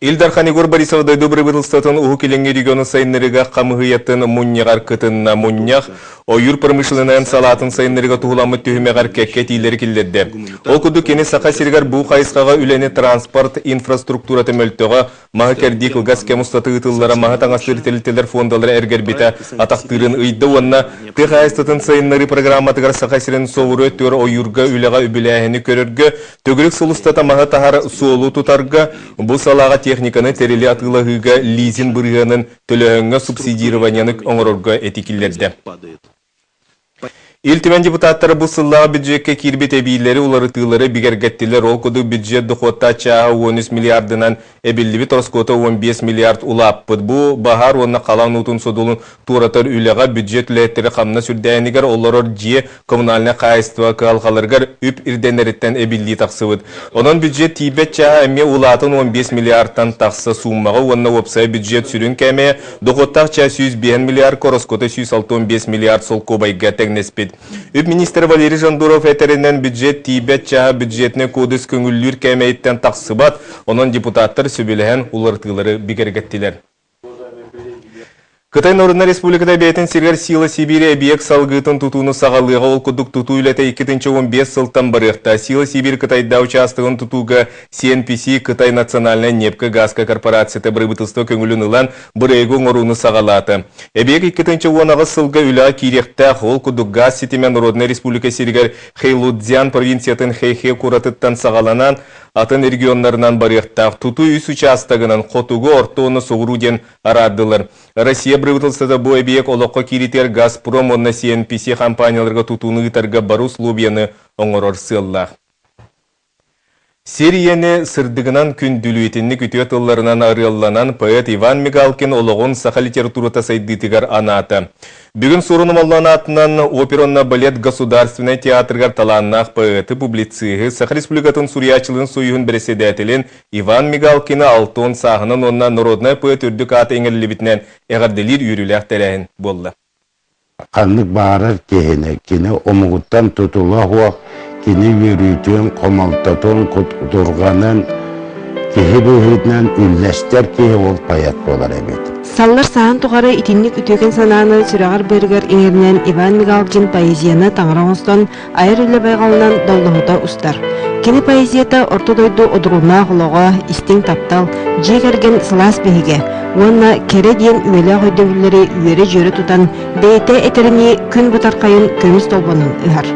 Ил Дархан Егор Борисов дойду бырабыыталыстыбатын Уһук Илиҥҥи регионун сайыннарыыга хамыыһыйатын мунньаҕар кытынна. Мунньах ойуур промышленнайын салаатын сайыннарыыга туһуламмыт түһүмэҕэр кэккэ этиилэри киллэрдэ. Ол курдук кини Саха сиригэр бу хайысхаҕа үлэни транспорт инфраструктурата мөлтөҕө, маһы кэрдии кылгас кэм устата ыытыллара маһы таҥастыыр тэрилтэлэр фондалара эргэрбитэ атахтыырын ыйда уонна тыа хаһаайыстыбатын сайыннарыы программатыгар Саха сирин соҕуруу өттүгэр ойуурга үлэҕэ үбүлээһини көрөргө Төгүрүк сыл устата маһы таһар суолу тутарга, бу салааҕа техниканы тэрили атыылаһыыга лизинг бырыһыанын төлөөһүҥҥэ субсидированиены оҥорорго этии киллэрдэ. Ил Түмэн депутаттара бу сыллааҕы бюджекка киирбит эбиилэри, уларытыылары бигэргэттилэр. Ол курдук бюджет дохуоттаах чааһа 13 миллиардынан эбиллибит ороскуота 15 миллиард улааппыт. Бу баһаар уонна халаан уутун содулун туоратар үлэҕэ бюджет үлэһиттэрэ хамнас үрдээһинигэр олорор дьиэ коммунальнай хаһаайыстыба кыһалҕаларыгар үп ирдэнэриттэн эбиллии тахсыбыт. Онон бюджет тиийбэт чааһа эмиэ улаатан 15 миллиардтан тахса сууммаҕа уонна уопсай бюджет сүрүн кээмэйэ дохуоттаах чаас 105 миллиард, ороскуота 165 миллиард солкуобайга тэҥнэспит. Үп министрэ Валерий Жандуров этэринэн, бюджет тиийбэт чааһа бюджетнай кодекс көҥүллүүр кээмэйиттэн тахсыбат, онон депутаттар сөбүлэһэн уларытыылары бигэргэттилэр. Кытай Норуодунай Республиката бэйэтин сиригэр Сила Сибири эбийиэк салгыытын тутууну саҕалыаҕа, ол курдук тутуу үлэтэ 2015 сылтан барыахтаах. Сила Сибирь Кытайдаа учаастагын тутууга CNPC Кытай национальнай ньиэпкэ-гааска корпорацията бырабыыталыстыба көҥүлүн ылан, бырайыагы оҥорууну саҕалаата. Эбийиэк 2018 сылга үлэҕэ киириэхтээх, ол курдук гаас ситимэ Народнай Республика сиригэр Хэйлудзян провинциятын Хэйхэ куоратыттан саҕаланан, атын регионнарынан барыахтаах тутуу үс учаастагынан хотугу, орто уонна соҕуруу диэн араардылар. Россия бырабыыталыстыбата бу эбийиэк олоххо киириитигэр «Газпром» уонна CNPC компанияларга тутууну ыытарга бары условияны оҥорор сыаллаах. Сир ийэни сырдыгынан күндүлүү итинник үтүө тылларынан арыалланан поэт Иван Мигалкин олоҕун саха литературата сайдыытыгар анаата. Бүгүн Суорун Омоллоон аатынан опера уонна балет государственнай театрыгар талааннаах поэты, публициһы, Саха Республикатын суруйааччыларын союһун бэрэссэдээтэлин Иван Мигалкины 60 сааһынан уонна народнай поэт үрдүк аата иҥэриллибитинэн эҕэрдэлиир үөрүүлээх тэрээһин буолла. Ханнык баҕарар киһини, кини омугуттан тутула суох, кини үөрүүтүн, хомолтотун, кутурҕанын киһи быһыытынан үллэстэр киһи ол поэт буолар эбит. Саллар саһан тухары итинник үтүөкэн санааны сүрэҕэр-быарыгар иҥэринэн Иван Мигалкин поэзияны таҥара оҥостон айар үлэ байҕалынан доллоһута устар. Кини поэзията орто дойду одурууннаах олоҕо, истиҥ таптал, дьиэ кэргэн сылаас биһигэ уонна кэрэ диэн үйэлээх өйдөбүллэри үөрэ-дьүөрэ тутан бэйэтэ этэринии күн бытархайын көмүс толбонун ыһар.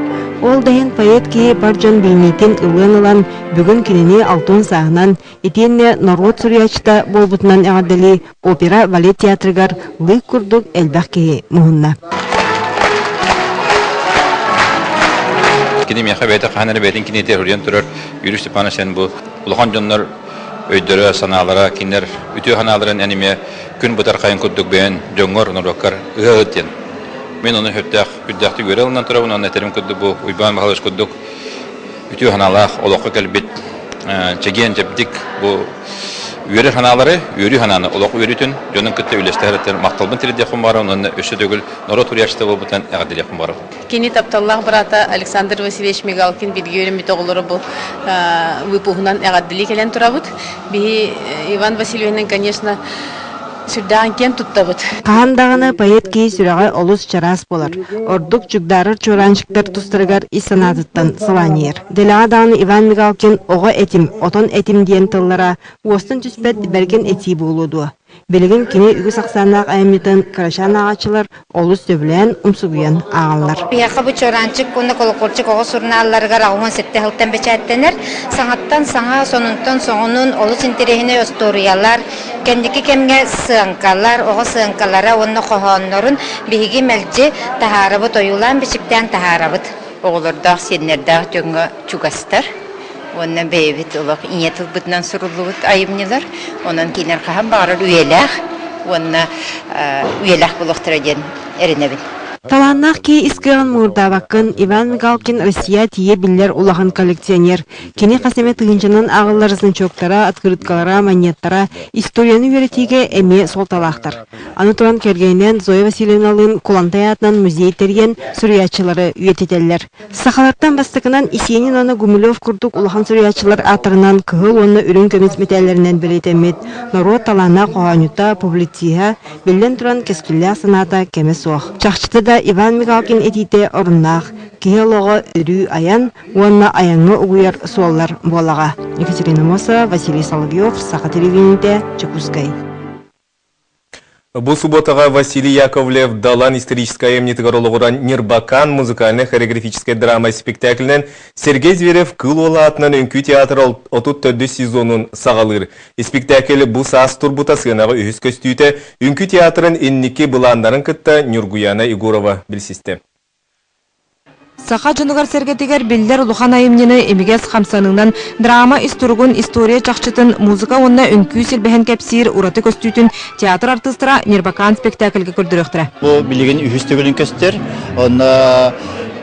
Ол да иһин поэт киһи бар дьон билиниитин ылыан ылан, бүгүн кинини алтыан сааһынан итиэннэ норуот суруйааччыта буолбутунан эҕэрдэлии опера балет театрыгар лыык курдук элбэх киһи муһунна. Кини миэхэ бэйэтэ хаһан эрэ бэйэтин киниэтигэр суруйан турар Юрий Степанович эн бу улахан дьоннор өйдөрө, санаалара, кинилэр үтүө санааларын эн эмиэ күн бытархайын курдук бэйэн дьоҥҥор, норуоккар ыһа диэн. Мин ону сүрдээх үрдээхтик үөрэ ылынан турабын уонна этэрим курдук бу Уйбаан Михайлович курдук үтүө санаалаах олоххо кэлбит чэгиэн-чэбдик бу үөрүү санаалары, үөрүү санааны олох үөрүүтүн дьонун кытта үлэстэһэр махталбын тириэрдиэхпин баҕарабын уонна өссө төгүл норуот суруйааччыта буолбутунан эҕэрдэлиэхпин баҕарабын. Кини тапталлаах быраата Александр Васильевич Мигалкин бииргэ үөрэммит оҕолоро бу выпуһунан эҕэрдэлии кэлэн турабыт. Биһи Иван Васильевиһынан, конечно, сүрдээҕин киэн туттабыт. Хаһан даҕаны поэт киһи сүрэҕэ олус чараас буолар, ордук чугдаарар чуораанчыктар тустарыгар ис санаатыттан сылаанньыйар. Дэлэҕэ даҕаны Иван Мигалкин «Оҕо этим, отон этим» диэн тыллара уостан түспэт бэргэн этии буолуо дуо? Билигин кини үгүс ахсааннаах айымньытын кырачаан ааҕааччылар олус сөбүлээн, умсугуйан ааҕаллар. Биһиэхэ бу Чуораанчык уонна Колокольчик оҕо сурунаалларыгар 87 сылтан бэчээттэнэр. Саҥаттан саҥа, сонунтан соҥунун олус интэриэһинэй остуоруйалар, кэнники кэмҥэ сыаҥкалар, оҕо сыаҥкалара уонна хоһооннорун биһиги мэлдьи таһаарабыт, ойуулаан-бичиктээн таһаарабыт. Оҕолордоох, сиэннэрдээх дьоҥҥо чугастар уонна бэйэбит олох ийэ тылбытынан суруллубут айымньылар. Онон кинилэр хаһан баҕарар үйэлээх уонна үйэлээх буолуохтара диэн эрэнэбин. Талааннаах киһи ис кыаҕын муҥурдаабаккын, Иван Мигалкин Россия тиийэ биллэр улахан коллекционер. Кини хас эмэ тыһыынчанан ааҕыллар значоктара, открыткалара, манньыаттара историяны үөрэтиигэ эмиэ суолталаахтар. Аны туран кэргэнинээн Зоя Васильевналыын Кулантай аатынан музей тэрийэн суруйааччылары үйэтитэллэр. Сахалартан бастакынан Есенин уонна Гумилев курдук улахан суруйааччылар ааттарынан кыһыл уонна үрүҥ көмүс мэтээллэринэн бэлиэтэммит норуот талааннаах хоһоонньута, публициһа, биллэн туран, кэскиллээх санаата кэмэ суох. Чахчыта да Иван Мигалкин этиитэ оруннаах, киһи олоҕо өрүү айан уонна айаҥҥа угуйар суоллар буолаҕа. Екатерина Мосова, Василий Соловьев, Саха телевидениетэ, Дьокуускай. Бу субуотаҕа Василий Яковлев Далан историческай айымньытыгар олоҕуран Ньырбакаан музыкальнай-хореографическай драма спектаклинэн Сергей Зверев Кыыл Уола аатынан үҥкүү театра 34 сезонун саҕалыыр. Испиктээкил бу саас турбута сыанаҕа үһүс көстүүтэ үҥкүү театрын инники былааннарын кытта Ньургуяна Егорова билсистэ. Саха дьонугар-сэргэтигэр биллэр улахан айымньыны имигэс хамсаныынан драма ис туругун, история чахчытын, музыка уонна үҥкүү силбэһэн кэпсиир ураты көстүүтүн театр артыыстара Ньырбакаан спектакльга көрдөрүөхтэрэ. Бу билигин үһүс төгүлүн көстөр. Онно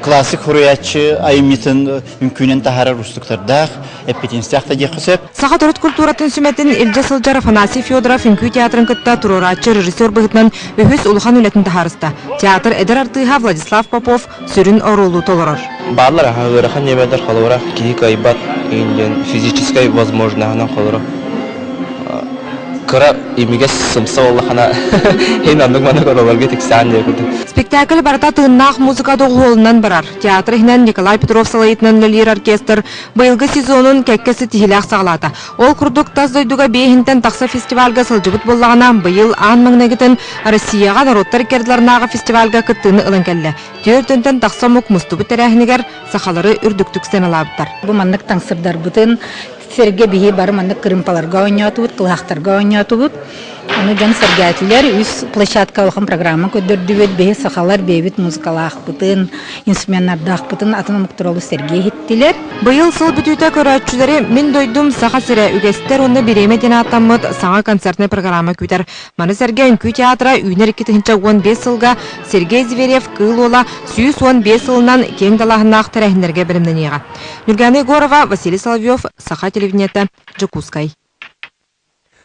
классик суруйааччы айымньытын үҥкүүнэн таһаарар уустуктардаах, эппитинстээх да диэххэ сөп. Саха төрүт культуратын сүмэтин илдьэ сылдьар Афанасий Федоров үҥкүү театрын кытта туруорааччы режиссер быһыытынан үһүс улахан үлэтин таһаарыста. Театр эдэр артыыһа Владислав Попов сүрүн оруолу толорор. Бааллар аха ыарахан ньэмэлэр холобура киһи кыайбат диэн физическай возможноһынан холоро кыра имигэс сымса буоллахына иһин оннук маннык оруолларга тиксээн диye курдук. Спектакль барыта тыыннаах музыка доҕуһуолунан барар. Театр иһинэн Николай Петров салайыытынан үлэлиир оркестр быйылгы сезонун кэккэ ситиһиилээх саҕалаата. Ол курдук тас дойдуга биэһинтэн тахса фестивальга сылдьыбыт буоллаҕына, быйыл аан маҥнайгытын Россияҕа норуоттар иккардыларынааҕы фестивальга кыттыыны ылан кэллэ. Түөртөнтөн тахса омук мустубут тэрээһинигэр сахалары үрдүктүк сыаналаабыттар. Бу маннык таҥсырдарбытын сэргэ биһи бары маннык кырыымпаларга оонньоотубут, кылаахтарга оонньоотубут. Ону дьон сэргээтилэр, үс площадка улахан программа көрдөрдүбүт. Биһи сахалар бэйэбит музыкалаахпытын, инструменнардаахпытын атын омуктар олус сэргии иһиттилэр. Быйыл сыл бүтүүтэ көрөөччүлэри «Мин дойдум Саха сирэ, үгэстэр уонна бириэмэ» диэн ааттаммыт саҥа концертнай программа күүтэр. Маны сэргэ Үҥкүү театра үүнэр 2015 сылга Сергей Зверев Кыыл Уола 115 сылынан киэҥ далааһыннаах тэрээһиннэргэ бэлэмнэниэҕэ. Ньургуяна Егорова, Василий Соловьев, Саха телевидениетэ, Дьокуускай.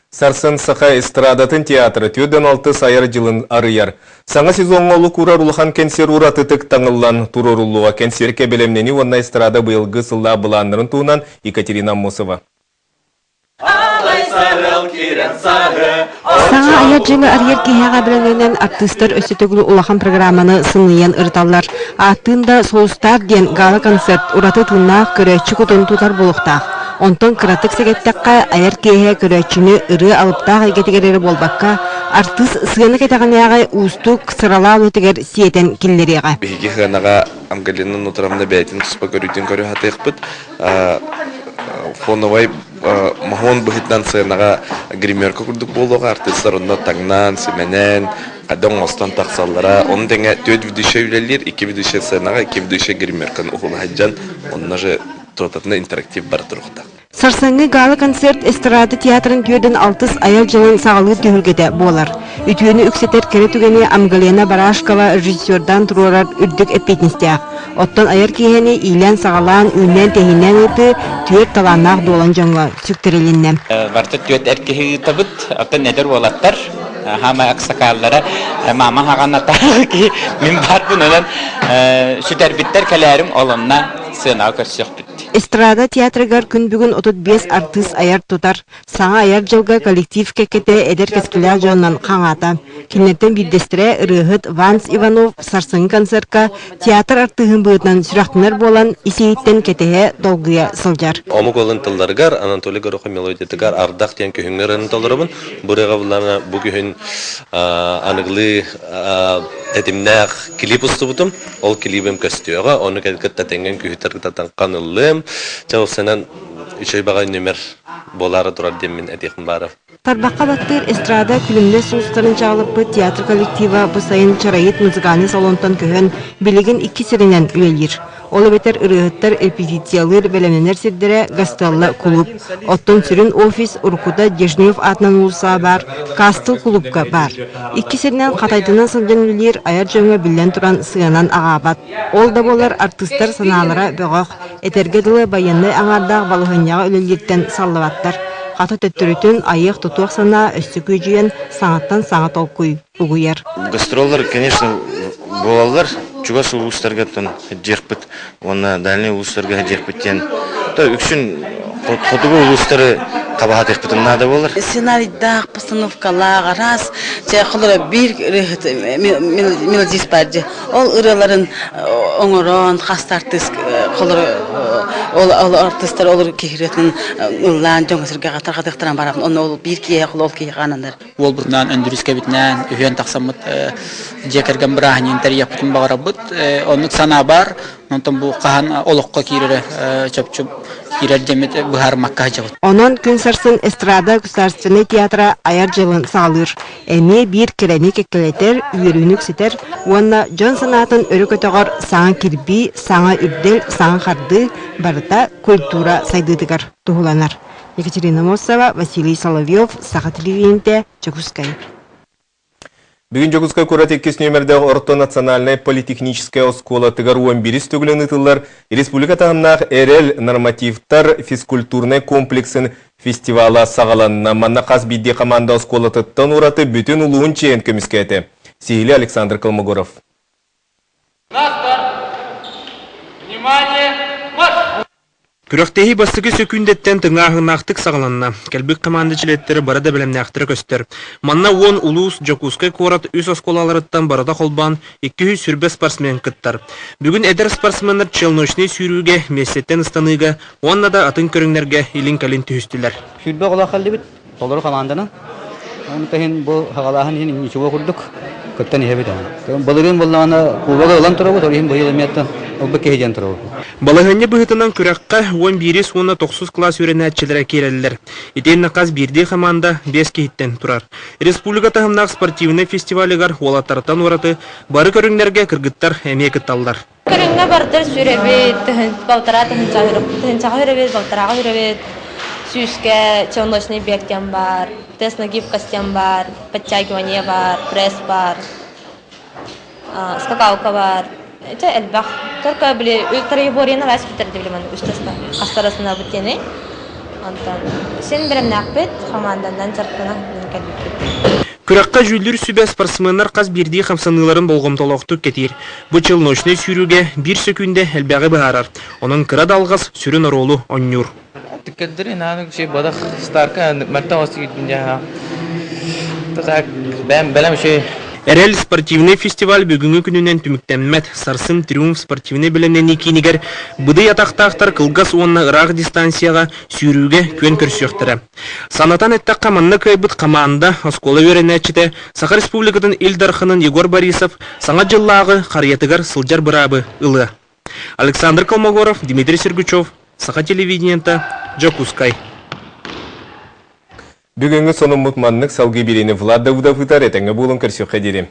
Сарсын Саха эстрадатын театра 46 айар дьылын арыйар. Саҥа сезоҥҥа олук уурар улахан кэнсиэр уратытык таҥыллан туруоруллуоҕа. Кэнсиэркэ бэлэмнэнии уонна эстрада быйылгы сыллаах былааннарын туһунан Екатерина Аммосова. Саҥа айар дьылы арыйар киһиэхэ бэлэмнэнэн артыыстар өссө төгүл улахан программаны сыныйан ырыталлар. Ааттыын да «Сулустаах» диэн гала-концерт ураты тыыннаах көрөөччү кутун тутар буолуохтаах. Онтон кыратык сэгэттэххэ, айар киэһэ көрөөччүнү ырыа алыптаах эйгэтигэр эрэ буолбакка, артыыс сыана кэтэҕинээҕи уустук, сыралаах үлэтигэр сиэтэн киллэриэҕэ. Биһиги сыанаҕа Ангелина Нутровна бэйэтин туспа көрүүтүн көрө сатыахпыт. Фоновай моһуон быһыытынан сыанаҕа гримерка курдук буолуоҕа, артыыстар онно таҥнан, симэнэн, хайдах оҥостон тахсаллара. Ону тэҥэ түөрт ведущай үлэлиир, икки ведущай сценаҕа, икки ведущай гримерканы уһула сылдьан, онно же туотатына интерактив бара туруохтаах. Сарсыҥҥы гала-концерт эстрада театрын түөрдэн алтыс айар дьылын саҕалыыр түһүлгэтэ буолар. Үтүөнү үксэтэр кэрэ түгэни Амгалена Барашкова режиссердаан туруорар үрдүк эппиэтинэстээх. Оттон айар киэһэни иилээн-саҕалаан, үүннээн-тэһииннээн ыытыы түөрт талааннаах дуолан дьоҥҥо сүктэрилиннэ. Барыта түөрт эр киһи ыытабыт, оттон эдэр уолаттар хаама аксакааллара маама хаҕан атаах киһи мин баарбын онон сүтэрбиттэр кэлээрим ол онно сыанаҕа көрсүөхпүт. Эстрада театрыгар күн бүгүн 35 артыыс айар-тутар, саҥа айар дьылга коллектив кэккэтэ эдэр кэскилээх дьонунан хаҥаата. Кинилэртэн биирдэстэрэ ырыаһыт Ванс Иванов сарсыҥҥы концертка театр артыыһын быһыытынан сүрэхтэнэр буолан ис-иһиттэн кэтэһэ, долгуйа сылдьар. Омук уолун тылларыгар Анатолий Горохов мелодиятыгар Ардах диэн күһүҥҥү ырыаны толоробун. Бу ырыаҕа буллаҕына бу күһүн аныгылыы тэтимнээх клип устубутум. Ол клибим көстүөҕэ, ону кытта тэҥҥэн күһүтэр кытатан ыллыам. Чэ, ол сэнэн үчүгэй баҕайы нүмер буолаары турар диэммин этиэхпин баара. Тарбахха баттыыр эстрада күлүмнэс сулустарын чаҕылыппыт театр коллектива бу сайын Чарайыт музыкальнай салонтан көһөн, билигин икки сиринэн үлэлиир. Ол эбэтэр ырыаһыттар репетициялыыр, бэлэмнэнэр сирдэрэ Гастелло кулууп. Оттон сүрүн офис уруккута Дежнев аатынан уулуссаҕа баар Кастл кулуупка баар. Икки сиринэн хатайданан сылдьан үлэлиир айар дьоҥҥо биллэн туран сыанан аҕаабат. Ол да буоллар артыыстар санаалара бөҕөх, этэргэ дылы байыаннай аҥаардаах балаһыанньаҕа үлэлииртэн саллыбаттар. Хата төттөрүтүн айыах-тутуох санаа өссө күөдьүйэн, саҥаттан саҥа толкуй угуйар. Гастроллар, конечно, буолаллар. Чугас улуустарга сылдьыахпыт уонна дальнай улуустарга сылдьыахпыт диэн. То үксүн хотугу улуустары хабаһатыахпытын наада буолар. Сценарийдаах, постановкалаах, араас холоро биир мелодист бар дии. Ол ырыаларын оҥорон, хас да артыыс холоро ол артыыстар олор киһирэтин ыллаан дьоҥҥо сиргэ тарҕатыахтаран барабын. Онно ол биир киһи ол киһиэхэ ананар. Уолбутунаан Өндүрүскэбитинээн үһүөн тахсаммыт дьиэ кэргэн бырааһынньыгын тэрийиэхпитин баҕарабыт. Оннук санаа баар. Онтон бу хаһан олоххо киирэрэ чопчу киирэр дьэммит быһаарыммакка сылдьабыт. Онон күн сарсын эстрада государственнай театра айар дьылын саҕалыыр. Эмиэ биир кэрэни кэккэлэтэр, үөрүүнү үксэтэр уонна дьон санаатын өрө көтөҕөр саҥа кирбии, саҥа үрдэл, саҥа хардыы барыта культура сайдыытыгар туһуланар. Екатерина Мосова, Василий Соловьев, Саха телевидениетэ, Дьокуускай. Бүгүн Дьокуускай куорат иккис нүөмэрдээх орто национальнай политехническай оскуолатыгар 11 төгүлүн ыытыллар республика таһымнаах «Эрэл» нормативтар физкультурнай комплексын фестивала саҕаланна. Манна хас биирдии команда оскуолатыттан ураты бүтүн улууһун чиэһин көмүскээтэ. Сиһили Александр Колмогоров. Внимание! Марш! Күрэхтэһии бастакы сөкүүндэттэн тыҥааһыннаахтык саҕаланна. Кэлбит хамаанда чилиэттэрэ бары да бэлэмнээхтэрэ көстөр. Манна уон улуус, Дьокуускай куорат үс оскуолаларыттан барыта холбоон 220 спортсмен кыттар. Бүгүн эдэр спортсменнар челночнай сүүрүүгэ, миэстэттэн ыстаныыга уонна да атын көрүҥнэргэ илин-кэлин түһүстүлэр. Сүүрбэ оҕолоох кэллибит, толору хамаанданан. Оны иһин бу хагалааһын иһин ничего курдук кыттан иһэбит. Былырыын буоллаҕына кубога ылан турабыт, ол иһин быйыл эмиэ ылбыт киһи диэн турабыт. Балаһыанньа быһыытынан күрэххэ 11 уонна тохсус кылаас үөрэнээччилэрэ киирэллэр. Итиэннэ хас биирдии хамаанда биэс киһиттэн турар. Республика таһымнаах спортивнай фестивалыгар уолаттартан ураты бары көрүҥнэргэ кыргыттар эмиэ кытталлар. Көрүҥҥэ бардар сүрэбит, балтараа тыһыынчаҕа сүрэбит, балтарааҕа сүрэбит, сүүскэ челночный бег диэн баар, тест на гибкость диэн баар, подтягивание баар, пресс баар, скакалка баар. Ити элбэх. Только били троеборьены раз бүтэрди били маны үстэ хастарасынабыт диэни. Онтон син бэлэмнээхпит, хамаанданан дьарыктанан кэлбиппит. Күрэххэ дьүүллүүр сүбэ спортсменнар хас биирдии хамсаныыларын болҕомтолоохтук кэтиир. Бу челночнай сүүрүүгэ биир сөкүүндэ элбэҕи быһаарар. Онон кыра да алҕас сүрүн оруолу оонньуур. Эрэл спортивнай фестиваль бүгүҥҥү күнүнэн түмүктэммэт. Сарсын Триумф спортивнай бэлэмнэнии киинигэр быдый атахтаахтар кылгас уонна ыраах дистанцияҕа сүүрүүгэ күөн көрсүөхтэрэ. Санатан эттэххэ, манна кыайбыт хамаанда оскуола үөрэнээччитэ Саха Республикатын Ил Дарханын Егор Борисов Саҥа дьыллааҕы харыйатыгар сылдьар быраабы ылыа. Александр Колмогоров, Дмитрий Сергучев, Саха телевидениета, Дьокуускай. Бүгүҥҥү сонуммут маннык салгыы биэриини Влад Давыдов ыытар этэҥҥэ буолун көрсүөххэ диэри.